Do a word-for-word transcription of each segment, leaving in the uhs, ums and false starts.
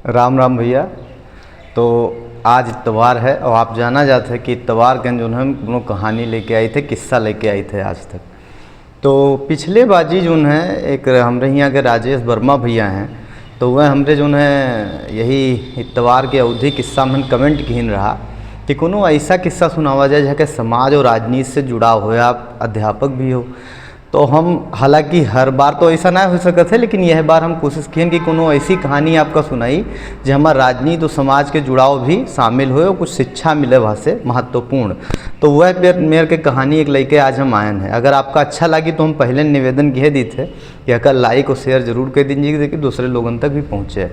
राम राम भैया। तो आज इतवार है और आप जाना जात है कि इतवार के जौन है हम कोनो कहानी लेके आई थे, किस्सा लेके आई थे आज तक। तो पिछले बाजी जौन है एक हमरे हियाँ के राजेश वर्मा भैया हैं, तो वह हमरे जौन है यही इतवार के अवधी किस्सा में comment किहिन रहा कि कोनो ऐसा किस्सा सुनावा जाए जहाँ के समाज और राजनीति से जुड़ाव हो, आप अध्यापक भी हो। तो हम, हालांकि हर बार तो ऐसा ना हो सकत है, लेकिन यह बार हम कोशिश किहन कि कोनो ऐसी कहानी आपका सुनाई जे हमार राजनीति और समाज के जुड़ाव भी शामिल होए और कुछ शिक्षा मिले वहाँ से महत्वपूर्ण। तो वह मेर, मेर के कहानी एक लेके आज हम आयन है। अगर आपका अच्छा लगी तो हम पहले निवेदन किहे दीत है कि अगर like और share जरूर कर दीजिए, ताकि दूसरे लोगन तक भी पहुँचे।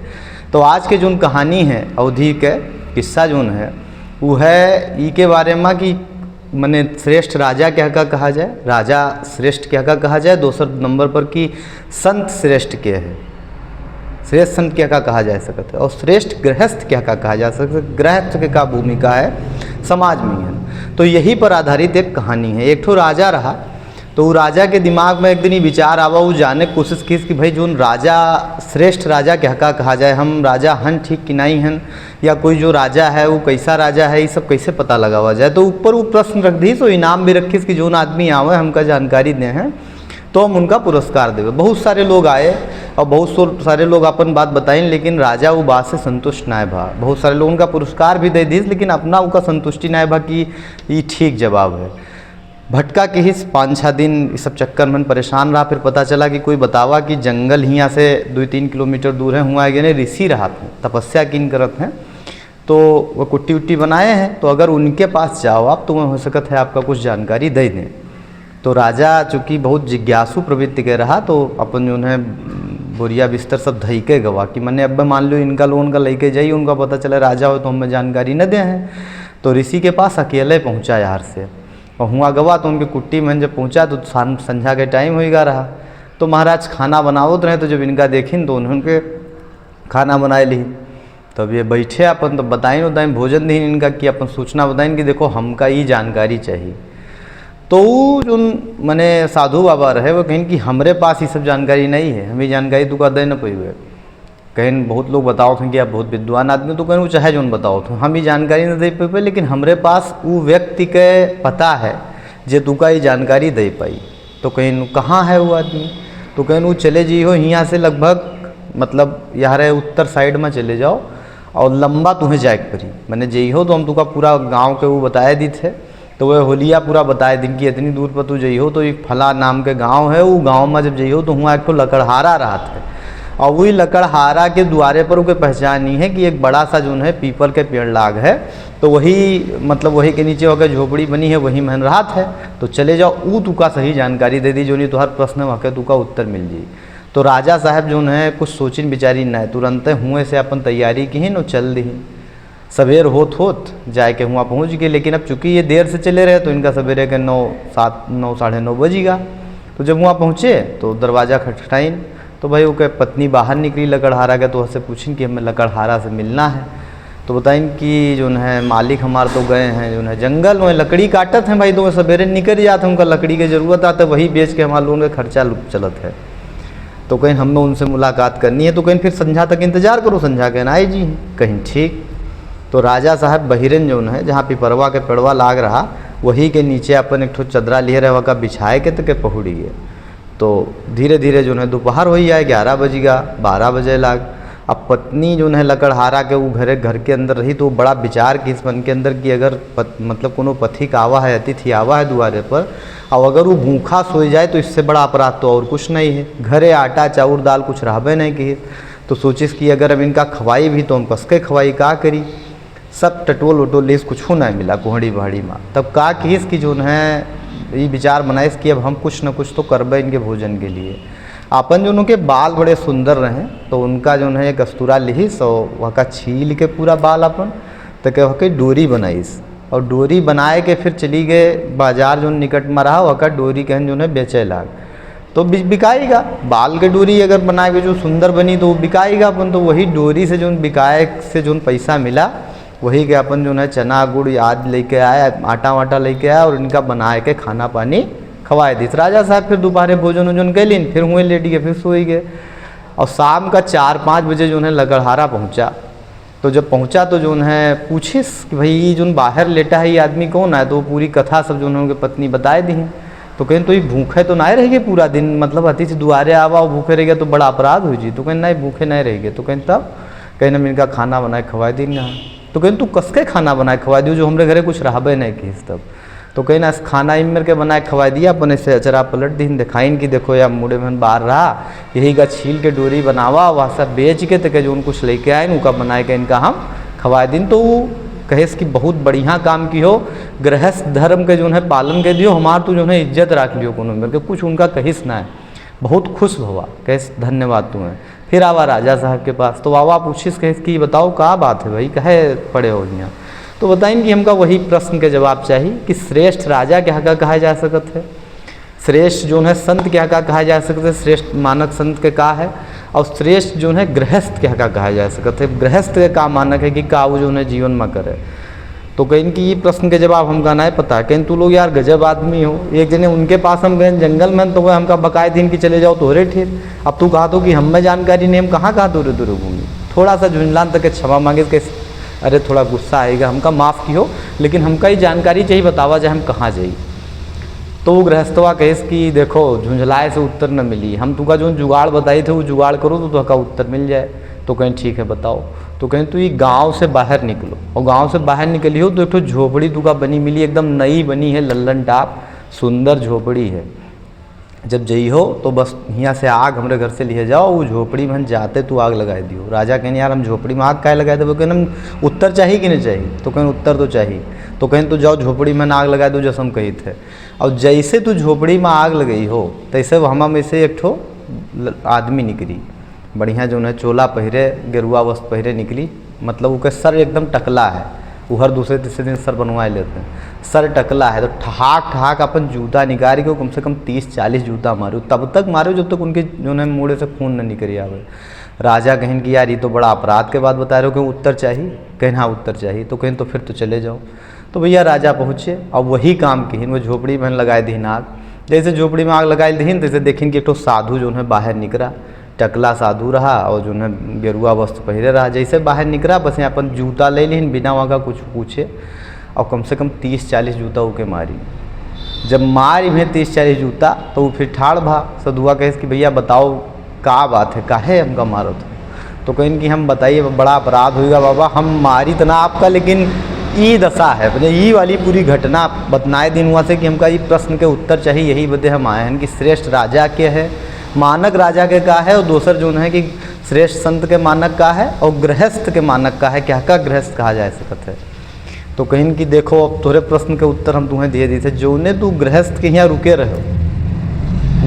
तो आज के जौन कहानी है, अवधी के किस्सा जौन है, वो है ई के बारे में कि मने श्रेष्ठ राजा केहका कहा जाए, राजा श्रेष्ठ केहका कहा जाए, दोसर नंबर पर कि संत श्रेष्ठ के है, श्रेष्ठ संत केहका कहा जा सकत है, और श्रेष्ठ गृहस्थ केहका कहा जा सकत है, गृहस्थ के का भूमिका है समाज में है। तो यही पर आधारित एक कहानी है। एक ठो राजा रहा, तो वो राजा के दिमाग में एक दिन ये विचार आवा, वो जाने के कोशिश किस कि भाई जौन राजा, श्रेष्ठ राजा केहका कहा जाए, हम राजा हन ठीक कि नहीं हन, या कोई जो राजा है वो कैसा राजा है, ये सब कैसे पता लगावा जाए। तो ऊपर वो प्रश्न रख दी, तो इनाम भी रखिस कि जौन आदमी आवे हमका जानकारी दे हैं तो हम उनका पुरस्कार देवे। बहुत सारे लोग आए और बहुत सो-, सारे लोग अपन बात बताइन, लेकिन राजा वो बात से संतुष्ट ना भा। बहुत सारे लोग उनका पुरस्कार भी दे दीस, लेकिन अपना उनका संतुष्टि ना भा कि ई ठीक जवाब है। भटका किहिस पाँच छः दिन, इस सब चक्कर में परेशान रहा। फिर पता चला कि कोई बतावा कि जंगल हियाँ से दो तीन किलोमीटर दूर है, हुआँ गए ऋषि रहत हैं, तपस्या किन करत हैं, तो वो कुट्टी उट्टी बनाए हैं, तो अगर उनके पास जाओ आप तो वह हो सकत है आपका कुछ जानकारी दे दें। तो राजा चूँकि बहुत जिज्ञासु प्रवृत्ति के रहा, तो अपन जौन है बोरिया बिस्तर सब धई के गवा कि मने अब मान लो इनका लोगन का लेके जाई, उनका पता चले राजा हो तो हमें जानकारी न दे हैं। तो ऋषि के पास अकेले पहुँचा यार से, और हुआँ गवा तो उनके कुट्टी में जब पहुँचा तो शाम, संझा के टाइम होइगा रहा। तो महाराज खाना बनावत रहे, तो जब इनका देखिन तो उन्होंने खाना बनाए ली। तब ये बैठे अपन तो बताइन उताइन, भोजन दीन इनका कि अपन सूचना बताइन कि देखो हमका ई जानकारी चाहिए। तो ऊ जौन मने साधु बाबा रहे वो कहिन कि हमरे पास ई सब जानकारी नहीं है, हम ई जानकारी तुका दे न पइबे। कहिन बहुत लोग बतावत हैं कि आप बहुत विद्वान आदमी, तो कहिन वो चाहे जौन बतावत हो, हम ई जानकारी न दे पइबे, लेकिन हमरे पास ऊ व्यक्ति के पता है जे तुका ई जानकारी दे पाई। तो कहिन कहाँ है वो आदमी? तो कहिन वो चले जइहो हियाँ से लगभग, मतलब यार उत्तर side में चले जाओ और लंबा तुम्हें जाए के पड़ी, मने जइहो तो हम तुका पूरा गाँव के वो बताए दीत है। तो वह होलिया पूरा बताए दिन कि इतनी दूर पर तू जइहो तो एक फला नाम के गाँव है, वो गाँव में जब जइहो तो हुआँ एक ठो लकड़हारा रहत है, और वही लकड़हारा के द्वारे पर ओके पहचानी है कि एक बड़ा सा जौन है पीपल के पेड़ लाग है, तो वही, मतलब वही के नीचे ओके झोपड़ी बनी है, वही में रहत है। तो चले जाओ, ऊ तुका सही जानकारी दे दी, जौन ई तुहार प्रश्न वहाँ के तुका उत्तर मिल जाई। तो राजा साहब जौन है कुछ सोचिन विचारिन ना, तुरंते हुए से अपन तैयारी किहिन और चल दिहिन। सवेर होत होत जाए के हुआँ पहुँच गए, लेकिन अब चूँकि ये देर से चले रहे तो इनका सवेरे के नौ, सात, नौ, साढ़े नौ बजिगा। तो जब हुआँ पहुँचे तो दरवाजा खटखटाइन, तो भाई ओके पत्नी बाहर निकली लकड़हारा के, तो उससे पूछिन कि हमें लकड़हारा से मिलना है। तो बताइन कि जौन है मालिक हमार तो गए हैं जौन है जंगल में लकड़ी काटत हैं भाई, तो वो सवेरे निकल जात हैं, उनका लकड़ी के जरूरत आते, वही बेच के हमार लोगन का खर्चा लु-, चलत है। तो कहिन हमें उनसे मुलाकात करनी है, तो कहिन फिर संझा तक इंतजार करो, संझा के ना आए जी। कहिन ठीक। तो राजा साहब बहिरन जौन है जहाँ पिपरवा के पेड़वा लाग रहा, वही के नीचे अपन एक ठो चदरा लिए रहे, वका बिछाए के तो के पहुड़ी गए। तो धीरे धीरे जौन है दोपहर होई जाए, ग्यारह बजिगा, बारह बजे लाग। अब पत्नी जौन है लकड़हारा के वो घरे, घर के अंदर रही, तो बड़ा विचार किहिस मन के अंदर कि अगर पत-, मतलब कोनो पथिक आवा है, अतिथि आवा है दुआरे पर, और अगर वो भूखा सोई जाए तो इससे बड़ा अपराध तो और कुछ नहीं है। घरे आटा, चाउर, दाल कुछ रहबे नहीं किहिस। तो सोचिस कि अगर अब इनका खवाई भी तो हम कसके खवाई, का करी? सब टटोल उटोल लिहिस, कुछू ना मिला कोहड़ी बहड़ी में। तब का किहिस कि जौन है ई विचार बनाइस कि अब हम कुछ न कुछ तो करबे इनके भोजन के लिए। अपन जौन उनके बाल बड़े सुंदर रहे, तो उनका जौन है एक अस्तूरा लिहिस और वहका छील के पूरा बाल अपन, तो के वहके डोरी बनाइस। और डोरी बनाए के फिर चली गए बाजार जौन निकट में रहा, वहका डोरी कहन जौन है बेचे लाग। तो बि-, बिकाएगा। बाल के डोरी अगर बनाए के जो सुंदर बनी तो वो बिकाएगा अपन। तो वही डोरी से जौन बिकाए से जौन पैसा मिला, वही के अपन जौन है चना गुड़ आदि लेके आए, आटा वाटा लेके आए और इनका बनाए के खाना पानी खवाए दिस। राजा साहब फिर दोपहरे भोजन वोजन कैलिन, फिर हुए लेट गए, फिर सोई गए। और शाम का चार पाँच बजे जौन है लकड़हारा पहुँचा, तो जब पहुँचा तो जौन है पूछिस कि भाई, ये जौन बाहर लेटा है, ये आदमी कौन है? तो वो पूरी कथा सब जौन है उनके पत्नी बताए दी। तो कहें, तो ये भूखे तो ना रह गए पूरा दिन, मतलब अतिथि दुआरे आवा और भूखे रह गया तो बड़ा अपराध हो जी। तो कहें, नहीं, भूखे नहीं रह गए। तो कहें, तब? कहें, हम इनका खाना बनाए खवाए दी ना। तो कहें, तू कसके खाना बनाए खवाए दियो जो हमरे घरे कुछ रहबे नहीं किस तब? तो कहें, अस खाना इमर के बनाए खवाए दिया, अपने से अचरा पलट दीन, दिखाइन कि देखो, या मुड़े मन बाहर रहा, यही का छील के डोरी बनावा, वह सब बेच के तके जौन कुछ लेके आए, उनका बनाए के इनका हम खवाए दीन। तो वो कहेस कि बहुत बढ़िया काम किहो, गृहस्थ धर्म के जौन है पालन के दियो, हमार तू जौन है इज्जत राख लियो, कोनो मेर के कुछ उनका कहिस ना है, बहुत खुश भवा, कहेस, धन्यवाद तुम्हें। फिर आवा राजा साहब के पास, तो आवा पूछिस, कहेस कि बताओ, का बात है भाई, काहे पड़े हो हियाँ? तो बताइन कि हमका वही प्रश्न के जवाब चाही कि श्रेष्ठ राजा के हका कहा जा सकत है, श्रेष्ठ जौन है संत के हका कहा जा सकत है, श्रेष्ठ मानक संत के का है, और श्रेष्ठ जौन है गृहस्थ के हका कहा जा सकत है, गृहस्थ के का मानक है कि का वो जौन है जीवन में करे। तो कहेन कि ये प्रश्न के जवाब हमका ना पता। कहेन, तू लोग यार गजब आदमी हो। एक जने उनके पास हम गए जंगल में, तो वह हमका बकाए दीन कि चले जाओ तोहरे ठेर। अब तू कहा तो कि हमें जानकारी नहीं, हम कहाँ कहाँ दूर दूर घूमी। थोड़ा सा झुंझलान तक के क्षमा मांगे, कैसे, अरे थोड़ा गुस्सा आएगा, हमका माफ़ किहो, लेकिन हमका ये जानकारी चाहिए, बतावा जाए हम कहाँ जाई। तो वो गृहस्थवा कहेस कि देखो, झुंझलाए से उत्तर न मिली, हम तुका जौन जुगाड़ बताई थे वो जुगाड़ करो तो तुका उत्तर मिल जाए। तो कहें, ठीक है, बताओ। तो कहें, तू ये गांव से बाहर निकलो, और गांव से बाहर निकली हो तो एक ठो झोपड़ी तुका बनी मिली, एकदम नई बनी है, लल्लन टाप सुंदर झोपड़ी है। जब जइहो तो बस हियाँ से आग हमरे घर से लिहे जाओ, वो झोपड़ी में जाते तू आग लगाए दियो। राजा कहें, यार हम झोपड़ी में आग काहे लगाए देबो? कहें, हम उत्तर चाही कि नहीं चाही? तो कहें, उत्तर तो चाही। तो कहें, तो जाओ झोपड़ी में आग लगाए दो, जैसे हम कही थे। और जैसे तू झोपड़ी में आग लगई हो, तैसे वहमा में से एक ठो ल-, आदमी निकली, बढ़िया जौन है चोला पहिरे, गेरुआ वस्त्र पहिरे निकली, मतलब ओकर सर एकदम टकला है, वो हर दूसरे तीसरे दिन सर बनवाए लेते हैं, सर टकला है। तो ठहाक ठहाक अपन जूता निकाल के वो कम से कम तीस चालीस जूता मारे, तब तक मारे जब तक उनके जौन है मूड़े से खून न निकल आवे। राजा कहें कि यार, ये तो बड़ा अपराध के बात बता रहे हो, कि उत्तर चाही? कहें, हाँ, उत्तर चाही। तो कहें, तो फिर तो चले जाओ। तो भैया, राजा पहुँचे और वही काम किहिन, वो झोपड़ी में लगाए दीन आग। जैसे झोपड़ी में आग लगाए दीन, तैसे देखिन कि एक ठो साधु जौन है बाहर निकरा, टकला साधु रहा और जौन है गेरुआ वस्त्र पहिरे रहा। जैसे बाहर निकरा, बस यहाँ अपन जूता ले लिहिन, बिना वहाँ का कुछ पूछे, और कम से कम तीस चालीस जूता ओके मारी। जब मारी में तीस चालीस जूता, तो वो फिर ठाड़ भा। सधुआ कहेस कि भैया बताओ, का बात है, काहे हमका मारत हो? तो कहेन कि हम बताइए, बड़ा अपराध होइगा बाबा, हम मारी त ना आपका, लेकिन ई दशा है, मतलब ई वाली पूरी घटना बतनाए दीन हुआ से कि हमका ई प्रश्न के उत्तर चाहिए, यही बदे हम आए हैं कि श्रेष्ठ राजा के है, मानक राजा के का है, और दोसर जौन है कि श्रेष्ठ संत के मानक का है और गृहस्थ के मानक का है, क्या का गृहस्थ कहा जा सकत है। तो कहिन कि देखो, अब तोहरे प्रश्न के उत्तर हम तुम्हें दे दी थे, जौने तू गृहस्थ के यहाँ रुके रहे,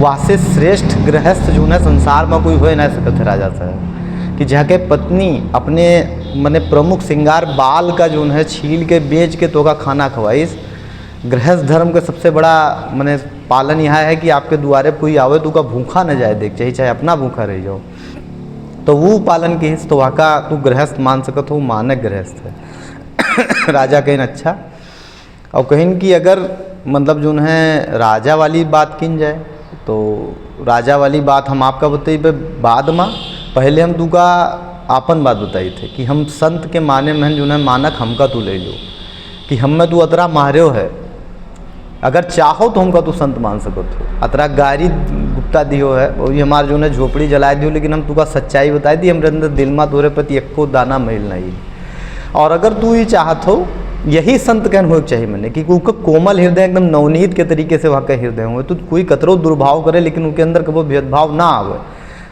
वासे श्रेष्ठ गृहस्थ जौन है संसार में कोई होए ना सकत है राजा साहब, कि जाके पत्नी अपने मने प्रमुख श्रृंगार बाल का जौन है छील के बेच के तोका खाना खवाइस। गृहस्थ धर्म का सबसे बड़ा मने पालन यह है कि आपके दुआरे कोई आवे तो ओका भूखा न जाए देख, चाहे, चाहे अपना भूखा रह जाओ, तो वो पालन किहिस, तो वहाँ का तू गृहस्थ मान सकत हो, मानक गृहस्थ है। राजा कहिन अच्छा, और कहिन कि अगर मतलब जौन है राजा वाली बात किन जाए, तो राजा वाली बात हम आपका बतइबे बाद में, पहले हम तुका आपन बात बताई थे कि हम संत के माने में जौन है मानक हमका तू ले लो, कि हमें तू अतरा मार्यो है, अगर चाहो तो हमका तू संत मान सकत हो। अतरा गारी गुप्ता दियो है, वही हमार जौन है झोपड़ी जलाए दियो, लेकिन हम तुका सच्चाई बताई दी, हमरे अंदर दिल मा तोरे प्रति एको दाना मैल नहीं। और अगर तू ये चाहत हो, यही संत कहन होए के चाहिए मने, कि उनका कोमल हृदय एकदम नवनीत के तरीके से वहाँ का हृदय हो, तो कोई कतरो दुर्भाव करे लेकिन उनके अंदर कबो भेदभाव ना आवे,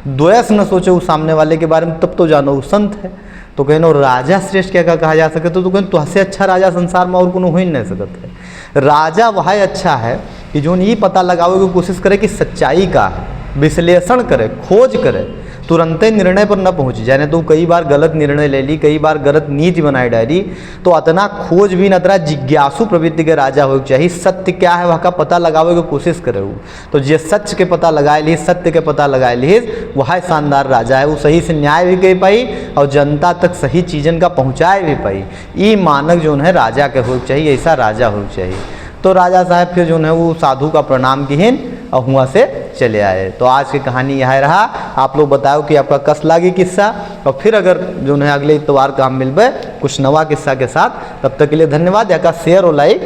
द्वेष न सोचे उस सामने वाले के बारे में, तब तो जानो वो संत है। तो कहनो राजा श्रेष्ठ क्या का कहा जा सके, तो तू कहनो तुहसे अच्छा राजा संसार में और कोनो हो ही नहीं सकत है। राजा वह अच्छा है कि जौन ई पता लगावे की कोशिश करे कि सच्चाई का है, विश्लेषण करे, खोज करे, तुरंते निर्णय पर न पहुँची जाए। नहीं तो कई बार गलत निर्णय ले ली, कई बार गलत नीति बनाए डाली। तो अतना खोजबीन, अतना जिज्ञासु प्रवृत्ति के राजा होए के चाहिए। सत्य क्या है वह का पता लगावे की कोशिश करे उ। तो जे सच के पता लगाए ली, सत्य के पता लगाए ली, वह शानदार राजा है। वो सही से न्याय भी कर पाई और जनता तक सही चीजन का पहुँचाए भी पाई। ई मानक जौन है राजा के होए के चाहिए, ऐसा राजा होए के चाहिए। तो राजा साहब फिर जौन है वो साधु का प्रणाम किहिन और हुआँ से चले आए। तो आज की कहानी यह रहा। आप लोग बताओ कि आपका कस लागी किस्सा, और फिर अगर जौन है अगले इतवार का हम मिलबे कुछ नवा किस्सा के साथ। तब तक के लिए धन्यवाद। यहाँ का share और like